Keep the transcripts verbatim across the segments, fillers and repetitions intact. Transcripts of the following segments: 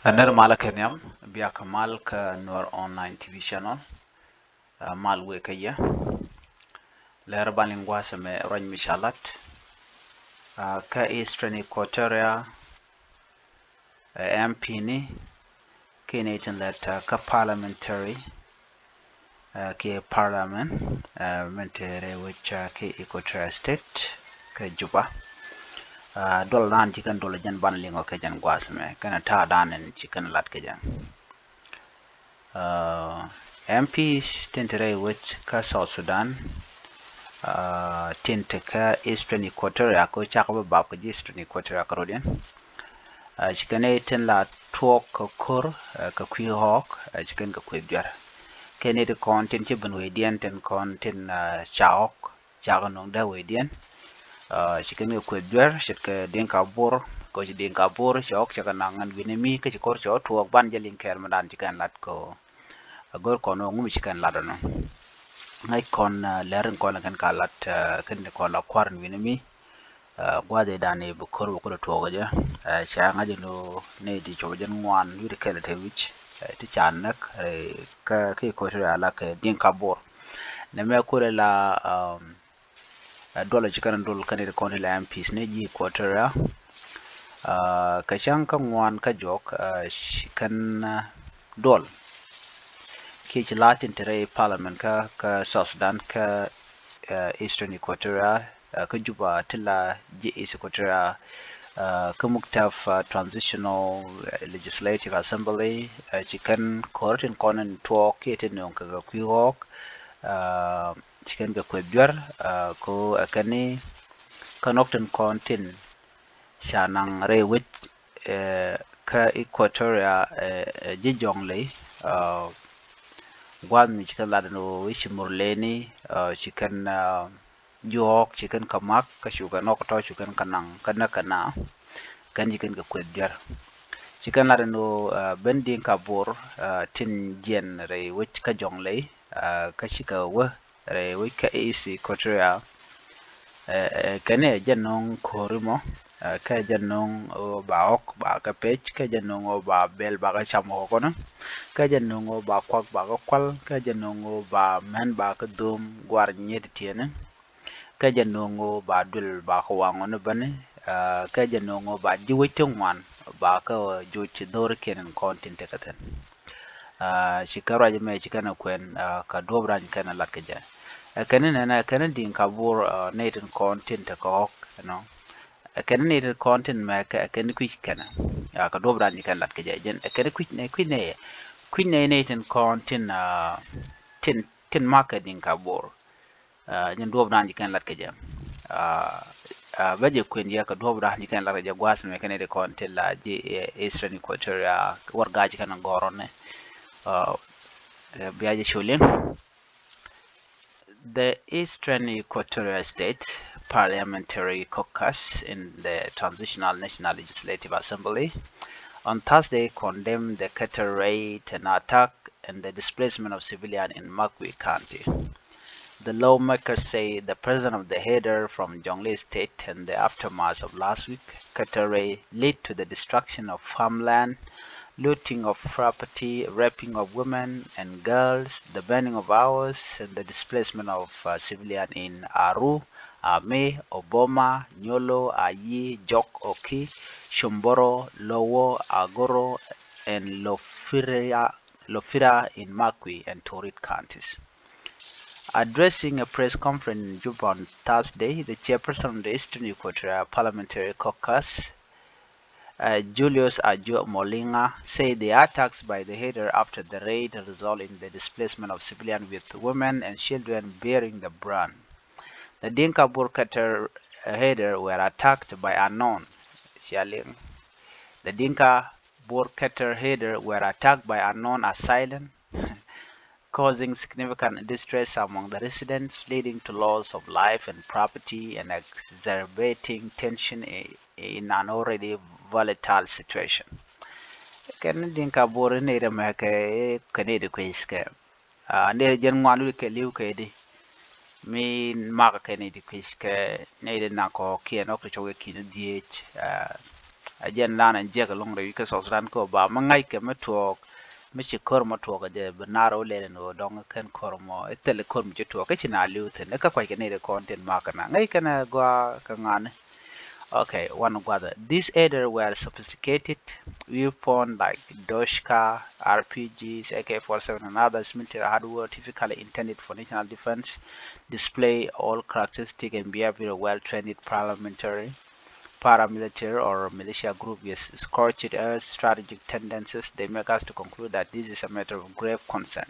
Ɛ nɛr malä kɛ nhiam, bia kɛ mal kä Nuer Online T V channel. Ɛ mal wëë kä yɛ. Lɛr ban liŋ gua̱a̱th ɛmɛ ruac mi ca lat. Ɛ kä Eastern Equatoria, ɛ M P ni, kiɛ nɛy tin lät ɛ kä parliamentary, ɛ kiɛ parliament, ɛ min te rɛy wec ɛ kä Equatoria State kä Juba. Ɛ duɔl dan ci kɛn duɔl jɛn ban liŋ ɔ kɛ jɛn gua̱a̱th ɛmɛ kɛn ɛ ta̱a̱ dan ɛn ci kɛn lat kɛ jɛn. Ɛ M Ps tin te rɛy wec kä South Sudan, ɛ tin te kä Eastern Equatoria, ko cakɔ bä bap kɛ ji̱ Eastern Equatoria kärɔ̱diɛn. Ɛ ci kɛn nɛy tin la tuɔɔk kɛ ko̱r, ɛ kɛ kui̱ ɣɔɔk, ɛ ci kɛn kɛ kueth juɛr. Kɛn nɛy ti kɔn tin ci ben wecdiɛn tin kɔn tin, ɛ ca ɣɔk, cakɔ nöŋ dee wecdiɛn. Ɛ ci kɛn kɛ kueth juɛr ce̱tkɛ Dinka Bor, kɛ ci Dinka Bor cɛ ɣɔk cɛ kɛ naŋ ɛn wi̱ni mi kä ci ko̱r cɛ ɣɔk tuɔɔk ban jɛ liŋ kɛɛr mi dan ci kɛn lat kɛ ɣöö a go̱r kɔn ɣöö ŋumi ci kɛn lat ɔnɔ. Ŋäc kɔn, ɛ lɛr in kɔn la kɛn ka lat, ɛ kɛn ti kɔn la kua̱r in wi̱ni mi. Ɛ gua̱a̱th i̱ dan i̱ bi ko̱r bi kulɛ tuɔɔk jɛ. Ɛ ca ŋa̱c in ɣöö nɛy ti cop jɛn ŋuan wi̱cdɛ kɛl te wi̱c, ɛ ti ca näk, ɛ kä, kä Equatoria la kɛ Dinka Bor. Nɛmɛ kulɛ la, um, ɛ duɔl ci kɛn duɔl kɛn ti kɔn ti la M Ps ni ji̱ Equatoria. Ɛ kɛ cäŋ kä ŋuan kä juɔk, ɛ ci kɛn, ɛ duɔl kiɛ ci la tin te rɛy parliament kä, kä South Sudan kä, ɛ Eastern Equatoria, ɛ kä Juba ti la ji̱ East Equatoria, ɛ kä muktab, ɛ Transitional Legislative Assembly, ɛ ci kɛn ko̱r tin kɔn in tuɔɔk kiɛ tin nöŋ kɛ kɛ kui̱ ɣɔɔk, ɛ ci kɛn kɛ kueth juɛr, ɛ ko ɛ kɛn ni kä nɔk tin kɔn tin ca naŋ rɛy wec, ɛ kä Equatoria, ɛ, ɛ ji̱ Jɔŋley, ɛ gua̱a̱th mi ci kɛn lat ɛn ɣöö i̱ ci Murleni, ɛ ci kɛn, ɛ juɔɔk ci kɛn kɛ mak kä cu kɛn ɣɔk tɔ̱ cu kɛn kɛ naŋ kä näk kɛ na kɛn ci kɛn kɛ kueth juɛr. Ci kɛn lat ɛn ɣöö, ɛ ben Dinka Bor, ɛ tin jiɛn rɛy wec kä Jɔŋley, ɛ kä cikɛ wä rɛy wec kä East Equatoria. Ɛ, ɛ kɛn ɛ jɛ nöŋ ko̱ri mɔ, ɛ kɛ jɛ nöŋ ɣöö ba ɣɔk ba kɛ pec, kɛ jɛ nöŋ ɣöö ba bɛl ba kɛ cam ɣɔk kɔnɔ, kɛ jɛ nöŋ ɣöö ba kuak ba kɛ kual, kɛ jɛ nöŋ ɣöö ba mɛn ba kɛ dhom guar nyet tiɛni, kɛ jɛ nöŋ ɣöö ba duël ba kɛ waŋ ɣɔni bäni, ɛ kɛ jɛ nöŋ ɣöö ba ji̱ wec ti ŋuan ba kɛ joc ci dho̱rikiɛn in kɔn tin tekɛ thi̱n. Ɛ ci kɛ ruac ɛmɛ ci kɛn ɛ kuɛn, ɛ kɛ duɔ̱p rany kɛn ɛ lat kɛ jɛ. Ɛ kɛn ni nɛnɛ ɛ kɛn ni Dinka Bor, ɛ nɛy tin kɔn tin te kɛ ɣɔk, you know. Ɛ kɛn ni nɛy tin kɔn tin mɛ kɛ, ɛ kɛn ni kui̱c kɛn ɛ, ɛ kɛ duɔ̱p rany ci kɛn lat kɛ jɛ. Jɛn ɛ kɛn ni kui̱c nɛy, kui̱c nɛy, kui̱c nɛy nɛy tin kɔn tin, ɛ tin, tin mak kɛ Dinka Bor. Ɛ jɛn duɔ̱p dan ci kɛn lat kɛ jɛ. Ɛ, ɛ bä jɛ kuën jɛ kɛ duɔ̱p dan ci kɛn lat kɛ jɛ gua̱a̱th mɛ kɛn i̱ ti kɔn ti la ji̱, ɛ, Eastern Equatoria warɛga ci kɛn gɔ̱r ɔni. Ɛ, ɛ bia jɛ col in. The Eastern Equatoria State Parliamentary Caucus in the Transitional National Legislative Assembly on Thursday condemned the cattle raid and attack and the displacement of civilians in Makui County. The lawmakers say the presence of the herder from Jonglei State and the aftermath of last week cattle raid led to the destruction of farmland, looting of property, raping of women and girls, the burning of houses, and the displacement of, uh, civilians in Aru, Ame, Oboma, Nyolo, Ayi, Jok, Oki, Chumboro, Lowo, Agoro, and Lofira, Lofira in Makui and Torit counties. Addressing a press conference in Juba on Thursday, the chairperson of the Eastern Equatoria Parliamentary Caucus, uh, Julius Ajuo Molinga, said the attacks by the herder after the raid resulted in the displacement of civilians, with women and children bearing the brunt. The Dinka Bor cattle, uh, herder were attacked by unknown. Cia liŋ. The Dinka Bor cattle herder were attacked by unknown assailant, causing significant distress among the residents, leading to loss of life and property and exacerbating tension i-, in an already volatile situation. Kɛn Dinka Bor ni rɛ mɛ kɛ, kɛ ni di kui̱c kɛ. Ah, ni rɛ jɛn ŋuan wuli kɛ li̱w kɛ di. Mi mak kɛ ni di kui̱c kɛ ni di nak kɔ kiɛn ɔk ti cɔk kɛ ki̱n dhiec. Ah, A jɛn lan ɛn jiɛk ɛlɔ̱ŋ rɛy wi̱c kä South Sudan kä ba mi ŋa̱ckɛ mi tuɔɔk mi ci kör mɔ tuɔɔk ɛ jɛ bi nar ɔ lɛl ɛn ɣöö dɔ̱ŋ kɛn kör mɔ ɛ thil kör mi ci tuɔɔk kä ci na li̱w thi̱n ɛ kä kuac kɛ nɛy ri kɔn tin makä na ŋäc kɛn ɛ gɔaa kɛ ŋa̱ni. Okay, one gua̱thɛ. These either were sophisticated weapon like Doshka, R P Gs, A K forty-seven and others military hardware typically intended for national defense, display all characteristic and behavior of well-trained parliamentary, paramilitary or militia group with scorched earth strategic tendencies. They make us to conclude that this is a matter of grave concern.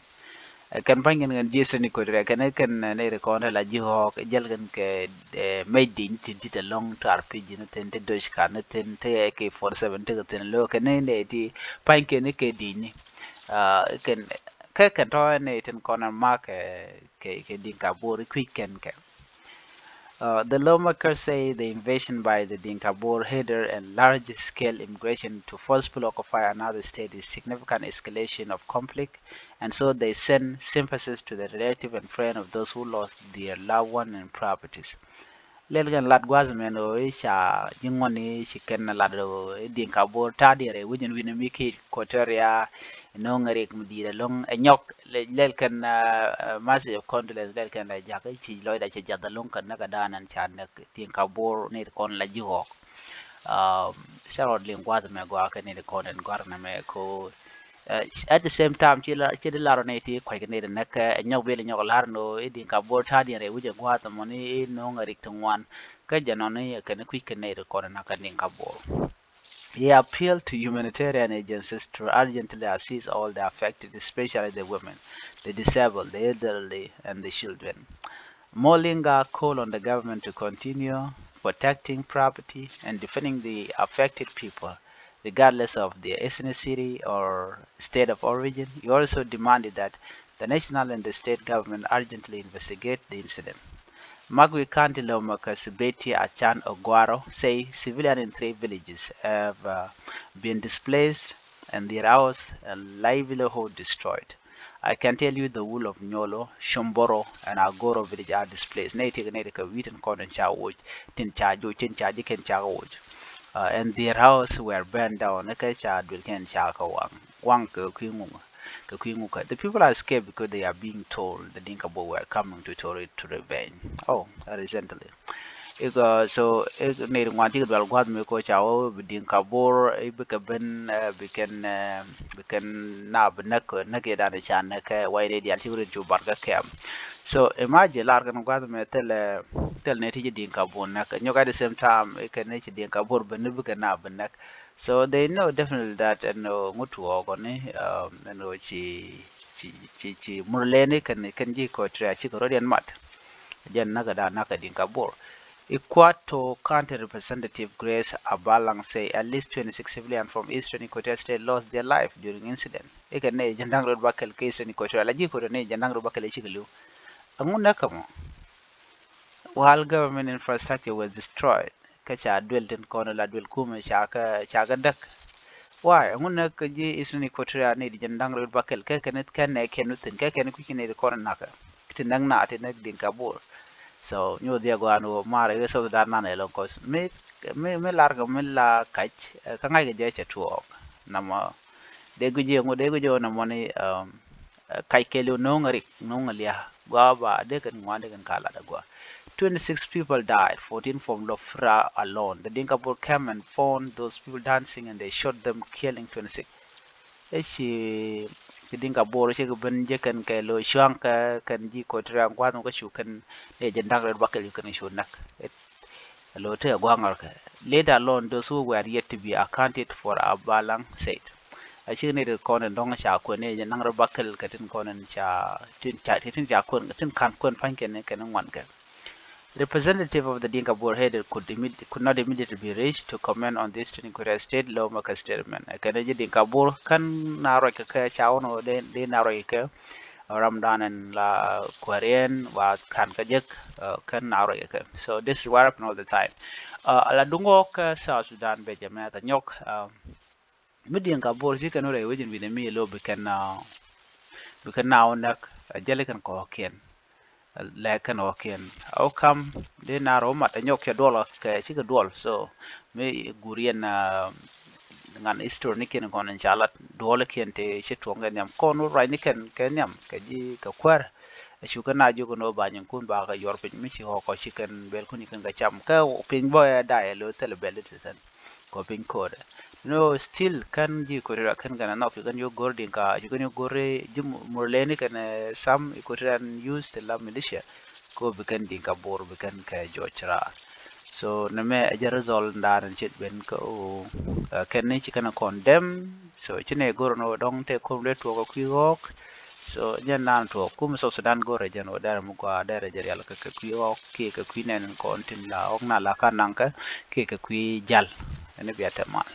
Ɛ kɛn pa̱ny kɛn kɛn ji̱ Eastern Equatoria kɛn kɛn nɛy ri kɔn te la ji̱ ɣɔɔk jɛl kɛn kɛ mec di̱ny ti di̱t ɛlɔ̱ŋ ti R P G ni thi̱n ti Doshka ni thi̱n ti A K forty-seven ti kɛ thi̱n lo̱ kɛn ni nɛy ti pa̱ny kɛn kɛ di̱ny ni. Kɛn kɛ kɛn tɔ̱ nɛy tin kɔn ɛn ma̱k kɛ kɛ Dinka Bor i̱ kui̱c kɛn kɛ. Uh, the lawmakers say the invasion by the Dinka Bor Hader and large-scale immigration to forcefully occupy another state is significant escalation of conflict, and so they send sympathies to the relative and friend of those who lost their loved one and properties. Lɛl kɛn lat gua̱th mɛn ɣöö i̱ ca ji̱ ŋuɔ̱ni ci kɛn lat ɣöö i̱ Dinka Bor ta̱a̱diɛn rɛy wecin wi̱n mi ki̱i̱t Equatoria, no̱o̱ŋ rik mi di̱i̱t ɛlɔ̱ŋ ɛ nyɔk. Lɛl kɛn message of condolence, lɛl kɛn lɛ jakä ci lɔcda ci jath ɛlɔ̱ŋ kɛn näk ɛ da̱a̱n ɛn ca näk Dinka Bor ni kɔn la ji̱ ɣɔk. Cä rɔɔd liŋ gua̱th mɛ gɔaa kɛ ni kɔn ɛn gɔ̱a̱r nɛ mɛ ko. At the same time ci di lar ni ti kuac kɛ ni di näk ɛ nyɔk bil nyɔk lar no i̱ Dinka Bor ta̱a̱diɛn rɛy wi̱c ɛ gua̱th ɛmɔ ni i̱ no̱o̱ŋ ɛ rik ti ŋuan. Kä jɛ nɔni kɛn kui̱c kɛ ni di kɔn ɛn näk ɛ Dinka Bor. He appealed to humanitarian agencies to urgently assist all the affected, especially the women, the disabled, the elderly, and the children. Molinga called on the government to continue protecting property and defending the affected people, regardless of their ethnicity or state of origin. He also demanded that the national and the state government urgently investigate the incident. Magwi County Lawmakers Betty Achan Ogwaro say civilians in three villages have uh, been displaced and their house and livelihood destroyed. I can tell you the whole of Nyolo, Shomboro, and Agoro village are displaced. Nɛy ti kɛ nɛy ti kɛ wi̱i̱ tin kɔn in ca woc, tin ca joc, tin ca ji̱ kɛn ca woc. Uh, and their house were burned down. Kä ca duel kɛn ca kɛ waŋ, waŋ kɛ kui̱ ŋuŋ. Kɛ kui̱ ŋukä. The people escape because they are being told the Dinka Bor were coming to Torit to revenge. Oh, recently. Ikɔ so ik nɛy ti ŋuan cikɛ dual gua̱th mi ko ca wä bi Dinka Bor i̱ bikɛ ben bikɛn bikɛn na bi näk näk yɛ dan ca näk kɛ way nɛy diaal cikɛ rin cu bar kä kɛm. So imagine lar kɛn gua̱th mi thil thil nɛy ti ci Dinka Bor näk nyɔk at the same time ikɛn ci Dinka Bor ben i̱ bikɛ na bi näk. So they know definitely that ɛn ŋut tuɔɔkɔni ɛn ci ci ci ci murleni kɛn kɛn ji̱ Equatoria cikɛ rɔ̱diɛn mat. Jɛn näk da näk kɛ Dinka Bor. Equato County Representative Grace Abalang say at least twenty-six civilians from Eastern Equatoria State lost their life during incident. Ikɛ nɛ jɛn da̱ŋ rɛw bakel kɛ Eastern Equatoria la ji̱ Equatoria nɛ jɛn da̱ŋ rɛw bakel cikɛ li̱w. Ɛŋu näk kɛ mɔ? While government infrastructure was destroyed. Kä ca duel tin kɔn la duel kumɛ ca kä ca kä däk. Why? Ɛŋu näk kä ji̱ Eastern Equatoria ni di jɛn da̱ŋ rɛw bakel kä kɛn kɛn nɛ kɛn within kä kɛn kui̱c ni di kɔn nakä. Ti näk na ti näk Dinka Bor. So nyu dhia gɔaa ni wä mar ɛ South Sudan nan ɛ lɔŋ kɔs mi mi mi lar kɛ mi la kac kä ŋa̱c kɛ jɛ cɛ tuɔɔk. Namɔ dee guic jɛ ŋu dee guic jɛ ŋu namɔ ni kac kɛɛliw no̱o̱ŋ rik no̱o̱ŋ lia gua ba dee kɛn ŋuan dee kɛn ka lat gua. Twenty-six people died, fourteen from Lofra alone. The Dinka Bor came and found those people dancing and they shot them, killing twenty-six. Eci ti Dinka Bor eci kɛ ben jɛ kɛn kɛ lo cuaŋ kɛ kɛn ji̱ Equatoria gua̱th mɔ kä cu kɛn ni jɛ da̱ŋ rɛw bakel cu kɛn cu näk. Lo te gua̱ŋ ɔrkɛ. Let alone those who were yet to be accounted for, Abalang said. A cik ni ri kɔn in dɔŋ ca kuɛn ni jɛ naŋ rɔ bakel kɛ tin kɔn in ca tin ca tin ca kuɛn tin kan kuɛn pa̱ny kɛn kɛn ŋuan kɛ. Representative of the Dinka Bor head could, could not immediately be reached to comment on this Eastern Equatoria State lawmaker statement. Kɛn ji̱ Dinka Bor kän na rɔc kɛ kɛ ca wun de na rɔc kɛ. Ram dan in la kuäriɛn wa kan kä jek kän na rɔc kɛ. So this is what happen all the time. Ala duŋ wä kä South Sudan bɛ jɛ mɛ ta nyɔk. Mi Dinka Bor ci kɛn wä rɛy wecin wi̱nɛ mi lo bi kɛn bi kɛn na wä näk jɛli kɛn kɔkiɛn. lɛk kɛn ɣɔ̱kiɛn. Ɣɔ̱ kam dee naar ɣɔ̱ mat ɛ nyɔk cɛ duɔl kɛ cikɛ duɔl. So mi gur yɛn ŋan history ni kiɛn kɔn in ca lat duɔl kiɛn te ci tuɔŋ kɛ nhiam kɔn wä ruac ni kɛn kɛ nhiam kɛ ji̱ kɛ kuäär. Ɛ cukɛ na jiök ni wä ba nyinkun ba kɛ yuɔr piny mi ci ɣɔ̱kɔ ci kɛn bɛl kun ci kɛn kɛ cam kɛ piny bä ɛ dayɛ lo̱ thilɛ bɛl ti thin kɔ piny ko̱dɛ. No, still kɛn ji̱ Equatoria kɛn kɛn a nhɔk ci kɛn yio̱k go̱r Dinka, ci kɛn yio̱k go̱r ji̱ Murleni kɛn sam Equatoria use ti la militia. Ko bi kɛn Dinka Bor bi kɛn kɛ jɔc raar. So nɛmɛ ɛ jɛ result ndan in cit ben kä o kɛn ni ci kɛn a condemn. So ci nɛ go̱r ni wä dɔŋ te kom dee tuɔk a kui̱ ɣɔk. So jɛn nan tuɔk kum South Sudan go̱rɛ jɛn wä dɛrɛ mi gua dɛrɛ jɛ rial kɛ kɛ kui̱ ɣɔk kiɛ kɛ kui̱ nɛn in kɔn tin la ɣɔk na la ka naŋ kɛ kiɛ kɛ kui̱ jal. Ɛn ni bia tɛ mal.